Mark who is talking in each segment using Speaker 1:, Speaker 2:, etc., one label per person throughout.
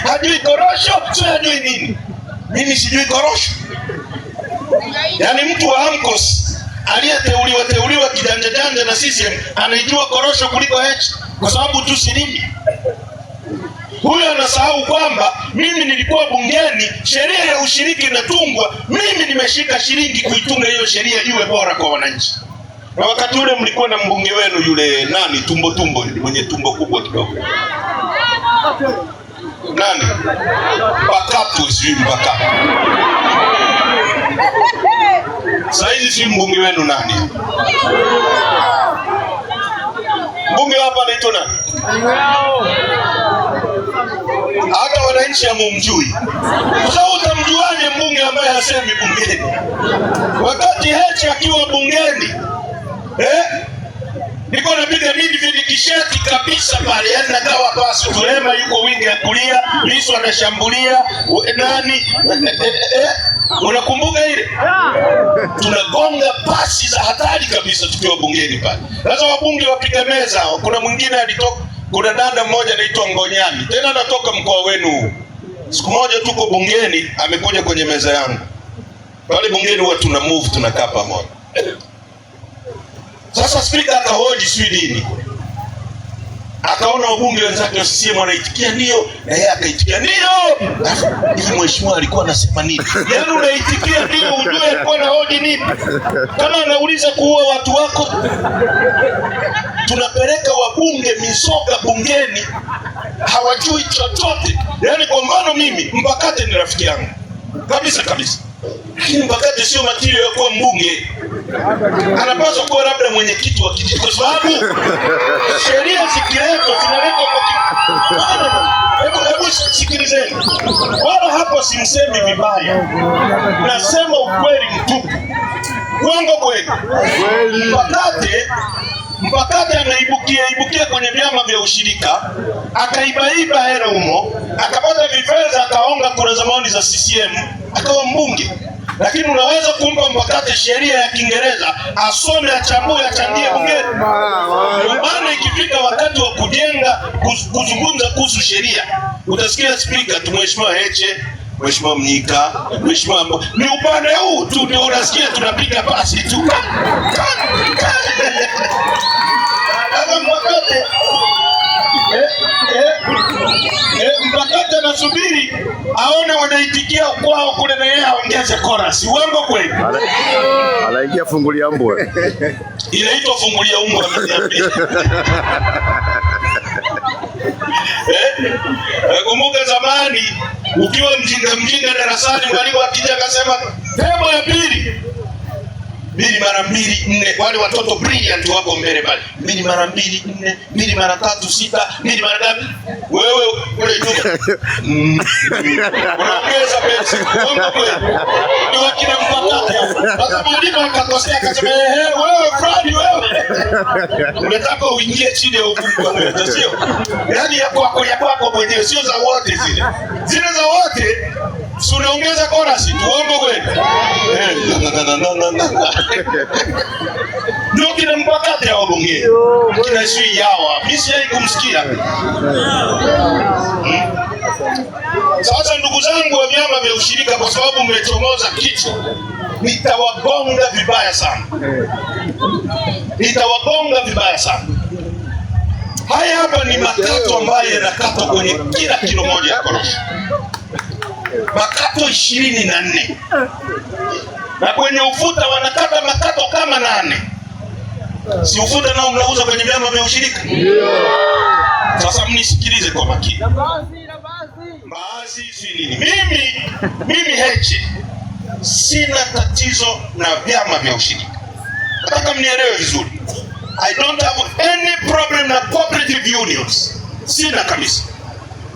Speaker 1: Hajui korosho, sio hajui nini. Mimi sijui korosho. Yaani mtu wa AMCOS aliyeteuliwa teuliwa kijanja janja na CCM anaijua korosho kuliko Heche kwa sababu tu silimi. Huyo anasahau kwamba mimi nilikuwa bungeni, sheria ya ushiriki inatungwa, mimi nimeshika shilingi kuitunga hiyo sheria iwe bora kwa wananchi. Na wakati ule mlikuwa na mbunge wenu yule nani, tumbo tumbo, yule mwenye tumbo kubwa kidogo, nani, Mpakatu, sijui Mpakatu. Sasa hizi si mbunge wenu nani? Mbunge hapa anaitwa nani? Hata wananchi hamumjui. Sasa utamjuaje mbunge ambaye hasemi bungeni? Wakati Heche akiwa bungeni, eh? Niko napiga midfield kisheti kabisa pale, yani nagawa pasi. Tulema yuko wingi ya kulia, Lissu anashambulia nani? Unakumbuka ile? Tunagonga pasi za hatari kabisa tukiwa bungeni pale. Sasa wabunge wapiga meza, kuna mwingine alitoka, kuna dada mmoja anaitwa Ngonyani, tena anatoka mkoa wenu huu. Siku moja tuko bungeni, amekuja kwenye meza yangu pale bungeni, huwa tuna move, tunakaa pamoja. Sasa spika akahoji sijui nini, akaona wabunge wenzake wa CCM wanaitikia ndio, na yeye akaitikia ndio. Hivi mheshimiwa alikuwa anasema nini? Yaani unaitikia ndio, ujue alikuwa anahoji nini? Kama anauliza kuua watu wako, tunapeleka wabunge misoka bungeni, hawajui chochote. Yaani kwa mfano mimi Mpakate ni rafiki yangu kabisa kabisa, lakini Mpakate sio material ya kuwa mbunge. Anapaswa kuwa labda mwenyekiti wa kijiji, kwa sababu sheria zikiletwa zinaletwa kwa Hebu sikilizeni, wala hapo simsemi vibaya, nasema ukweli mtupu. Uongo kweli? Mpakate anaibukia ibukia kwenye vyama vya ushirika, akaibaiba hela humo, akapata vifedha, akaonga kura za maoni za CCM, akawa mbunge. Lakini unaweza kumpa Mpakate sheria ya Kiingereza asome, achambue, achangie bungeni. Ndio maana ikifika wakati wa kujenga kuzungumza kuhusu sheria, utasikia spika tu Mheshimiwa Heche, Mheshimiwa Mnyika, Mheshimiwa ni upande huu tu ndio unasikia tunapiga pasi tu. Sasa Mpakate anasubiri aone wanaitikia kwao kule na yeye aongeze chorus. Uongo kweli?
Speaker 2: Anaingia fungulia mbwa.
Speaker 1: Inaitwa fungulia mbwa, ameniambia. Nakumbuka zamani ukiwa mjinga mjinga darasani, mwalimu akija akasema tebo ya pili, 2 mara 2 4, wale watoto brilliant wako mbele pale, 2 mara 2 4, 2 mara 3 6, 2 mara ngapi? Wewe kule nyuma unaongeza pesa. Uongo kweli? Ni wakina Mpakate. Sasa mwalimu akakosea akasema, ehe, wewe fulani wewe unataka uingie chini ya ufungu wa meza, sio? Yaani ya kwako, ya kwako mwenyewe, sio za wote zile. Zile za wote si unaongeza chorus, uongo kweli? Ndio kina Mpakate hao bungeni. Kina sui yawa. Mimi sijawahi kumsikia. Sasa ndugu zangu wa vyama vya ushirika, kwa sababu mmechomoza kichwa, nitawagonga vibaya sana. Nitawagonga vibaya sana. Haya hapa ni makato ambayo yanakatwa kwenye kila kilo moja ya korosho. Makato 24. Na kwenye ufuta wanakata makato kama 8. Si ufuta nao mnauza kwenye vyama vya ushirika?
Speaker 2: Ndio.
Speaker 1: Sasa mnisikilize kwa makini. Mbaazi si nini? Mimi Heche sina tatizo na vyama vya ushirika. Nataka mnielewe vizuri. I don't have any problem na cooperative unions. Sina kabisa.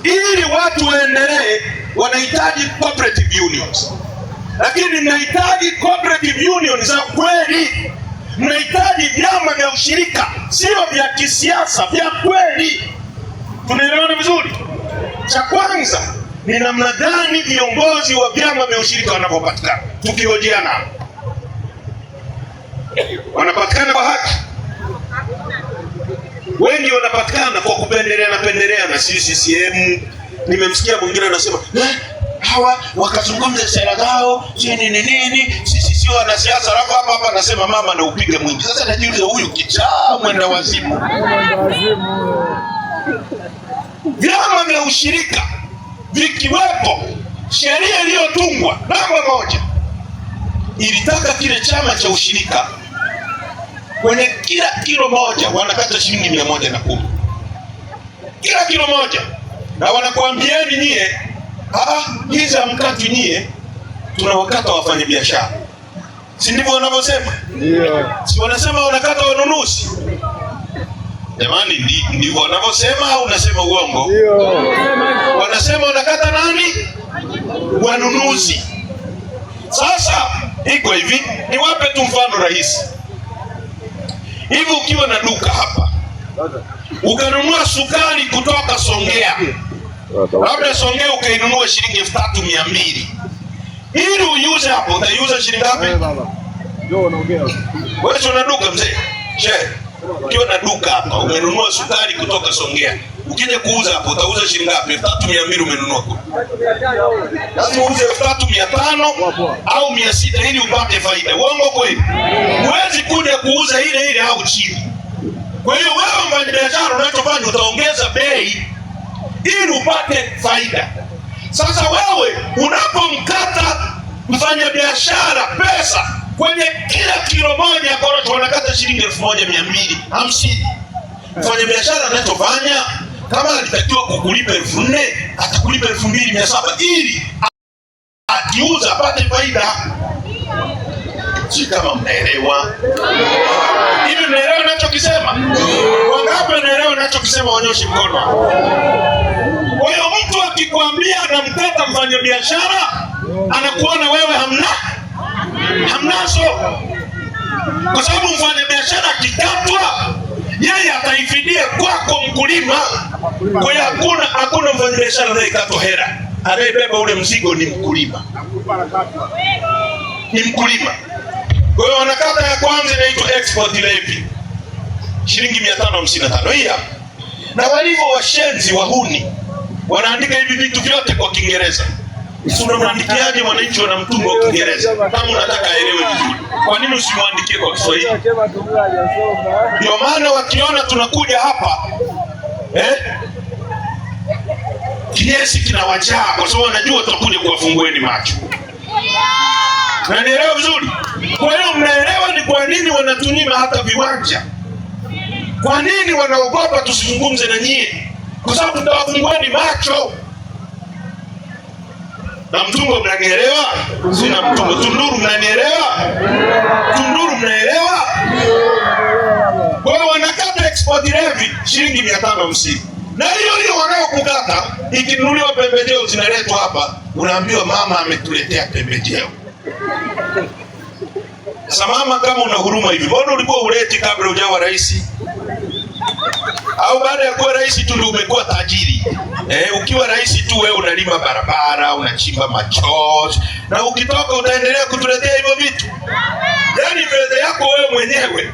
Speaker 1: Ili watu waendelee wanahitaji cooperative unions. Lakini mnahitaji cooperative unions za kweli. Mnahitaji vyama vya ushirika, sio vya kisiasa, vya kweli. Tunaelewana vizuri? Cha kwanza ni namna gani viongozi wa vyama vya ushirika wanapopatikana. Tukihojiana wanapatikana kwa haki? Wengi wanapatikana kwa kupendeleana pendeleana, si CCM, Nimemsikia mwingine anasema hawa wakazungumza sera zao si nini nini, sisi sio wanasiasa. Alafu hapa hapa anasema mama na upige mwingi. Sasa najiuliza huyu kichaa mwenda wazimu. Vyama vya ushirika vikiwepo, sheria iliyotungwa namba moja ilitaka kile chama cha ushirika kwenye kila kilo moja wanakata shilingi 110 kila kilo moja, na wanakuambieni nyie, hizi hamkati nyie, tunawakata wafanyabiashara. Si ndivyo wanavyosema?
Speaker 2: Ndio.
Speaker 1: Si wanasema wanakata wanunuzi? Jamani, ndivyo wanavyosema au unasema uongo?
Speaker 2: Ndio.
Speaker 1: Wanasema wanakata nani? Wanunuzi. Sasa iko hivi, niwape tu mfano rahisi. Hivi ukiwa na duka hapa ukanunua sukari kutoka Songea, labda Songea ukainunua shilingi 3200, ili uiuze hapo utaiuza shilingi ngapi? Wewe si una duka mzee? Shehe, ukiwa na duka hapa umenunua sukari kutoka Songea, ukija kuuza hapo utauza shilingi ngapi? 3200 umenunua kule. Lazima uuze 3500 au 600 ili upate faida. Uongo kweli? Huwezi kuja kuuza ile ile au chini. Kwa hiyo wewe mfanyabiashara unachofanya utaongeza bei ili upate faida. Sasa wewe unapomkata mfanyabiashara pesa kwenye kila kilo moja ya korosho wanakata shilingi 1250. Mfanyabiashara anachofanya, kama alitakiwa kukulipa 4000 atakulipa 2700 ili akiuza apate faida. Si kama mnaelewa? Hivi mnaelewa ninachokisema? Wangapi wanaelewa ninachokisema? Wanyoshe mkono. Kwa hiyo mtu akikwambia anamkata mfanyabiashara, anakuona wewe hamnazo. Kwa sababu mfanyabiashara akikatwa, yeye ataifidia kwako mkulima. Kwa hiyo hakuna mfanyabiashara anayekatwa hela. Anayebeba ule mzigo ni mkulima. Ni mkulima. Kwa hiyo wanakata ya kwanza inaitwa export levy shilingi 555 hii hapa. Na walivyo washenzi wahuni wanaandika hivi vitu vyote kwa Kiingereza. Si unamwandikiaje mwananchi wa Namtumbo wa Kiingereza kama unataka aelewe vizuri? Kwa nini usimwandikie kwa Kiswahili? Ndio maana wakiona tunakuja hapa kinyesi kinawajaa, kwa sababu wanajua tutakuja kuwafungueni macho. Na nielewa vizuri. Kwa hiyo mnaelewa ni kwa nini wanatunyima hata viwanja. Kwa nini wanaogopa tusizungumze na nyie? Kwa sababu tutawafungueni macho. Na Mtumbo mnanielewa? Sina Mtumbo. Tunduru mnanielewa? Tunduru mnaelewa? Kwa hiyo wanakata export levy shilingi 550. Na hiyo hiyo wanayokukata ikinunuliwa pembejeo zinaletwa hapa, unaambiwa mama ametuletea pembejeo. Sasa mama, kama una huruma hivi, mbona ulikuwa uleti kabla hujawa rais? Au baada ya kuwa rais tu ndio umekuwa tajiri? Ukiwa rais tu wewe unalima barabara, unachimba machoo, na ukitoka utaendelea kutuletea hivyo vitu. Yaani fedha yako wewe mwenyewe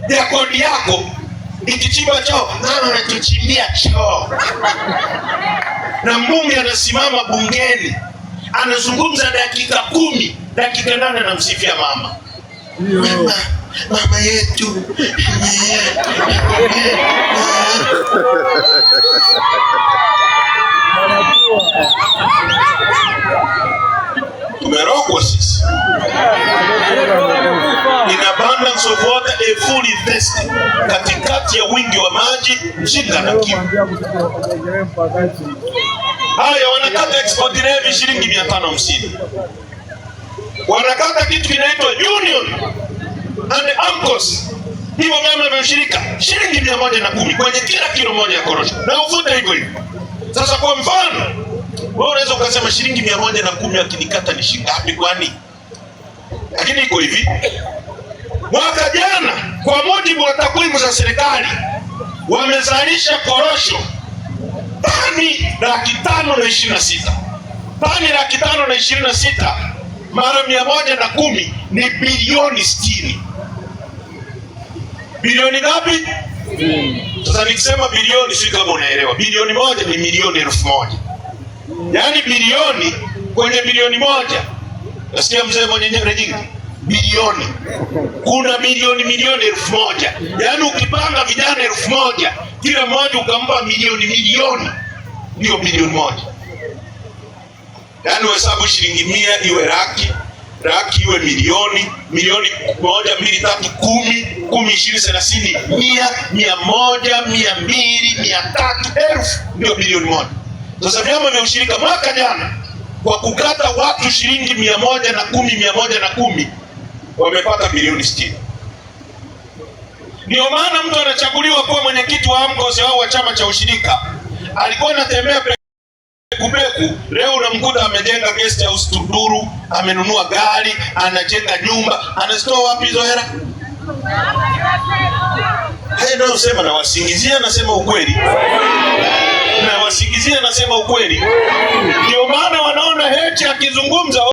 Speaker 1: ya kodi yako ikichimba choo, mama anatuchimbia choo. Na mbunge anasimama bungeni anazungumza dakika 10, dakika 8 anamsifia mama. Mama, mama yetu. Tumerogwa sisi. In abundance of water, a fool is thirsty. Katikati ya wingi wa maji, mjinga na kiu. Haya, wanakata export levy shilingi 550. Wanakata kitu kinaitwa Union and AMCOS, hivyo vyama vya ushirika shilingi 110 kwenye kila kilo moja ya korosho, na ufute hivyo hivyo. Sasa kwa mfano, wewe unaweza ukasema shilingi 110 akinikata ni shilingi ngapi kwani? Lakini iko hivi, mwaka jana kwa mujibu wa takwimu za serikali wamezalisha korosho tani 526,000. Tani 526,000 mara 110 ni bilioni 60. Bilioni ngapi? Sasa nikisema bilioni, sio kama unaelewa. Bilioni moja ni milioni 1000. Yaani bilioni kwenye bilioni moja, nasikia mzee mwenye nywele nyingi, bilioni kuna milioni milioni 1000. Yaani ukipanga vijana 1000 kila mmoja ukampa milioni milioni, ndio bilioni moja. Yaani uhesabu shilingi 100 iwe laki, laki iwe milioni, milioni 1, 2, 3, 10, 10, 20, 30, 100, 100, 200, 300, 1000, ndio bilioni moja. Sasa vyama vya ushirika mwaka jana kwa kukata watu shilingi 110, 110 wamepata bilioni 60. Ndio maana mtu anachaguliwa kuwa mwenyekiti wa AMCOS au wa chama cha ushirika, alikuwa anatembea pekupeku, leo unamkuta amejenga guest house Tunduru, amenunua gari, anajenga nyumba. Anazitoa wapi hizo hela? Haya ndio usema nawasingizia, nasema ukweli, nawasingizia, nasema ukweli. Ndio maana wanaona Heche akizungumza